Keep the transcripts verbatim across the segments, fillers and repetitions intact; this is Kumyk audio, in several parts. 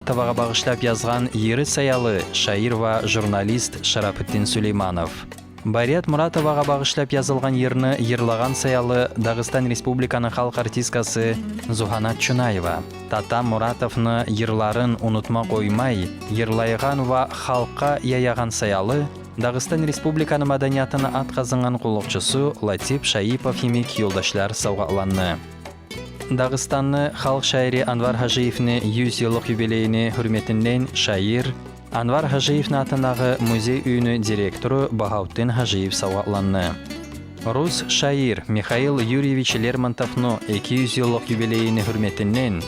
Муратовагъа багъышлап язгъан йыры саялы шаир ва журналист Шарапутдин Сулейманов. Барият Муратовагъа багъышлап язылгъан йырны йырлагъан саялы Дагъыстан Республиканы халкъ артисткасы Зугьанат Чунаева. Татам Муратовну йырларын унутма къоймай йырлайгъан ва халкъгъа яягъан саялы Дагъыстан Республиканы маданиятыны ат къазангъан къуллукъчусу Латип Шайипов йимик ёлдашлар савгъатланды. Дагъыстанны халкъ шаири Анвар Гьажиевни юз йыллыкъ юбилейини гьюрметинден шаир, Анвар Гьажиевни атындагъы музей уьюню директору Багьавутдин Гьажиев савгъатланды. Рус шаир Михаил Юрьевич Лермонтовну эки юз йыллыкъ юбилейини гьюрметинден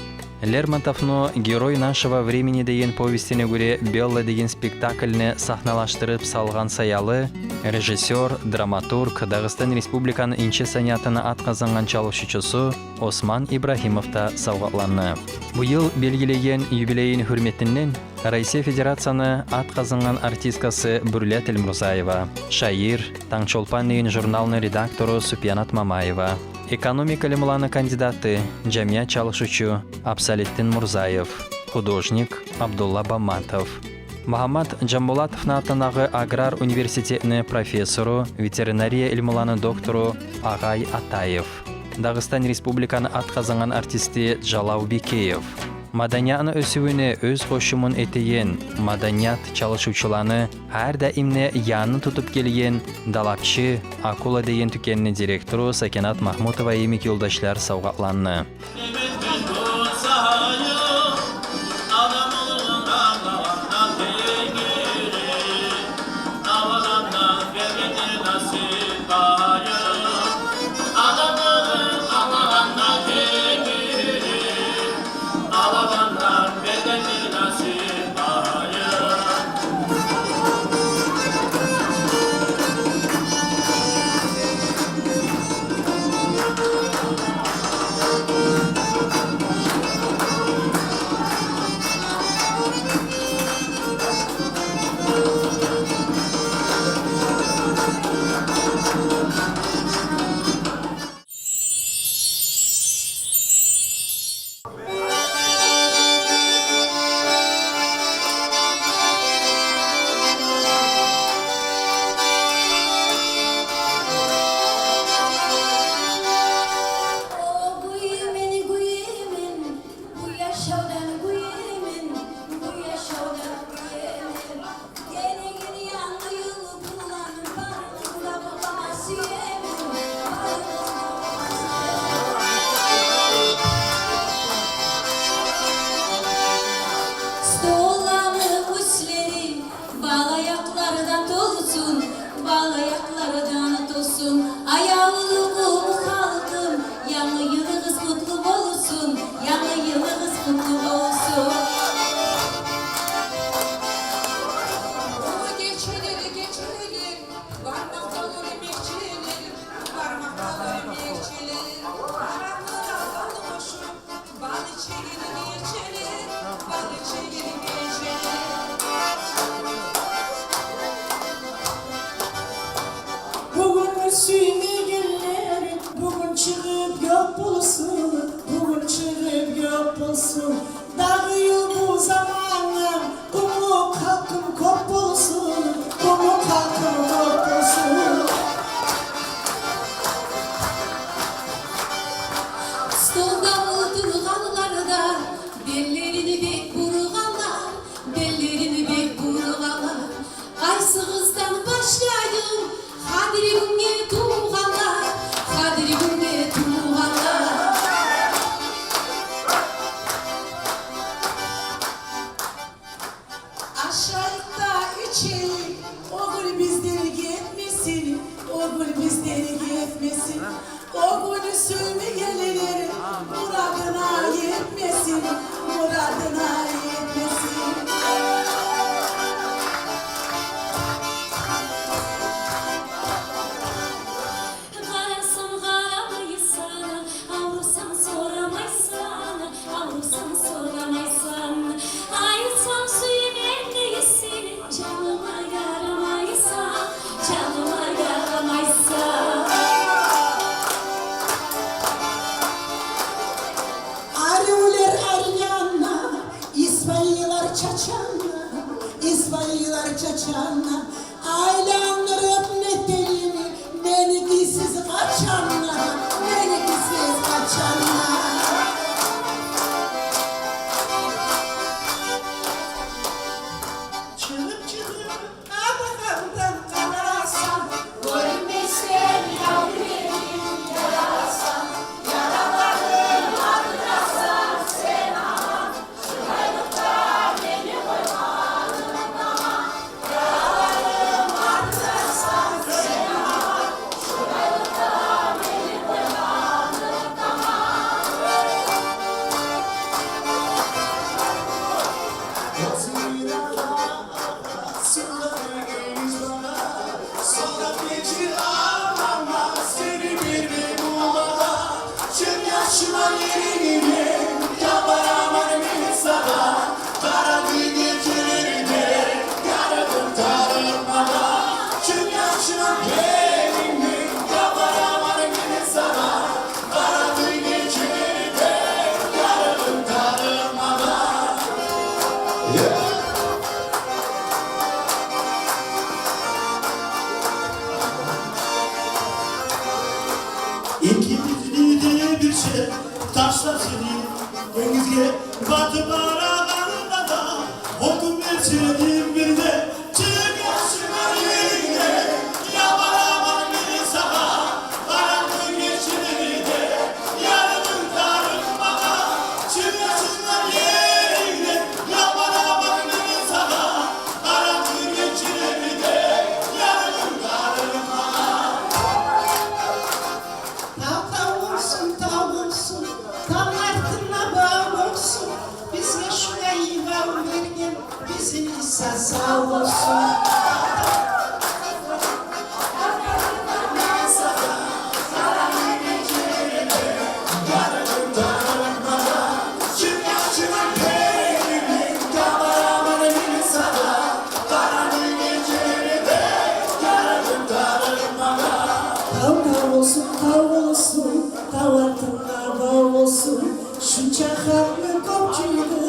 Лермонтовну «Герой нашего времени» деген повестине гёре «Белла» деген спектакльни сагьналашдырып салгъан саялы режиссёр, драматург, Дагъыстан Республиканы инче саниятына ат къазангъан чалышывчусу Осман Ибрагьимов да савгъатланды. Бу йыл белгилеген юбилейини гьюрметинден Россия Федерацияны ат къазангъан артисткасы Бюрля Тилмурзаева, шаир, «Танг чолпан» деген журналны редактору Супиянат Мамаева, экономика илмуланы кандидаты, жамият чалышывчу Абсалетдин Мурзаев, художник Абдулла Баматов, Магьаммат Жамбулатовну атындагъы аграр университетни профессору, ветеринария илмуланы доктору Агъай Атаев, Дагъыстан Республиканы ат къазангъан артисти Жалав Бикеев, маданиятны оьсювюне оьз къошумун этеген маданият чалышывчуланы гьар даим де янын тутуп гелген «Далапчы», «Акула» деген тюкенни директору Сакинат Магьмутова йимик ёлдашлар савгъатланды. О, гюйемен, гюйемен, бу яшавдан гюйемен, бу яшавдан гюйемен. Гелеген янгы йыл булан барыгъызны да къутлама сюемен, барыгъызны да къутлама сюемен. Столланы уьстлери бал аякълардан толсун, бал аякълардан толсун. Аявлу къумукъ халкъым, янгы йылыгъыз къутлу болсун, янгы йылыгъыз къутлу болсун. Уллу гечелер, гечелер, бармакъда уллу мерчелер, бармакъда уллу мерчелер. Аракъыда бал къошуп, бал ичеген гечелер, бал ичеген гечелер. Бугюн сюймегенлер бугюн чыгъып ёкъ болсун, бугюн чыгъып ёкъ болсун. Дагъы йыл бу замандан къумукъ халкъым кёп болсун, къумукъ халкъым кёп болсун. Столда олтургъанлар да беллерин бек бургъанлар, беллерин бек бургъанлар. Къайсыгъыздан башлайым? Къадри гюнге тувгъанлар, къадри гюнге тувгъанлар. Ашайыкъ да ичейик, о гюн бизден гетмесин, о гюн бизден гетмесин. О гюн сюймегенлер мурадына етмесин, мурадына етмесин. Къарасам, къарамай сагъа, аврусам, сорамай сагъа, аврусам, сорамай сагъа. Айтсам, сюемен дейсен, жаныма ярамай сагъа, жаныма ярамай сагъа. Арывлар ар янына, Чачанна, исбайлар чачанна, айландырып не этейим, меникисиз къачанна, меникисиз къачанна. Чыгъып-чыгъып, Абагъамдан къарасам, гёрмейсен, яв мени ярасам, яраларым артдырасан сен мага. Шулайлыкъда мени къоймадынг мага, яраларым артдырасан сен мага. Шулайлыкъда мени къоймадынг мага. Сонг да гечир, алданма, сени берме буллагъа. Чын яшырман еринге, ялбараман мен сагъа. Къарангы гечелерде ярыгъынг тарыкъ магъа. Чын яшырман еринге, ялбараман мен сагъа. Къарангы гечелерде ярыгъынг тарыкъ магъа. Экибизни де бир чет ташлап сени, денгизге батып барагъанда да, гьёкюнмесенг бир де, чыгъып яшырман еринге, ялбараман мен сагъа. Къарангы гечелерде ярыгъынг тарыкъ магъа. Чыгъып яшырман еринге, ялбараман мен сагъа. Къарангы гечелерде ярыгъынг тарыкъ магъа. Тав тав болсун, тав болсун, тав артынга бав болсун. Бизге шулай бав берген бизин Иса сав болсун. Тав тав болсун, тав болсун, тав артынга бав болсун. Шунча халкъны кёп жыйды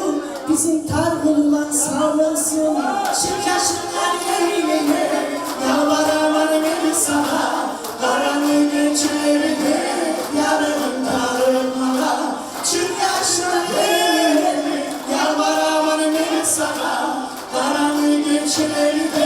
бизин Таргъулулан сав болсун. Чыгъып яшырман еринге, ялбараман мен сагъа. Къарангы гечелерде ярыгъынг тарыкъ магъа. Чыгъып яшырман еринге, ялбараман мен сагъа. Къарангы гечелерде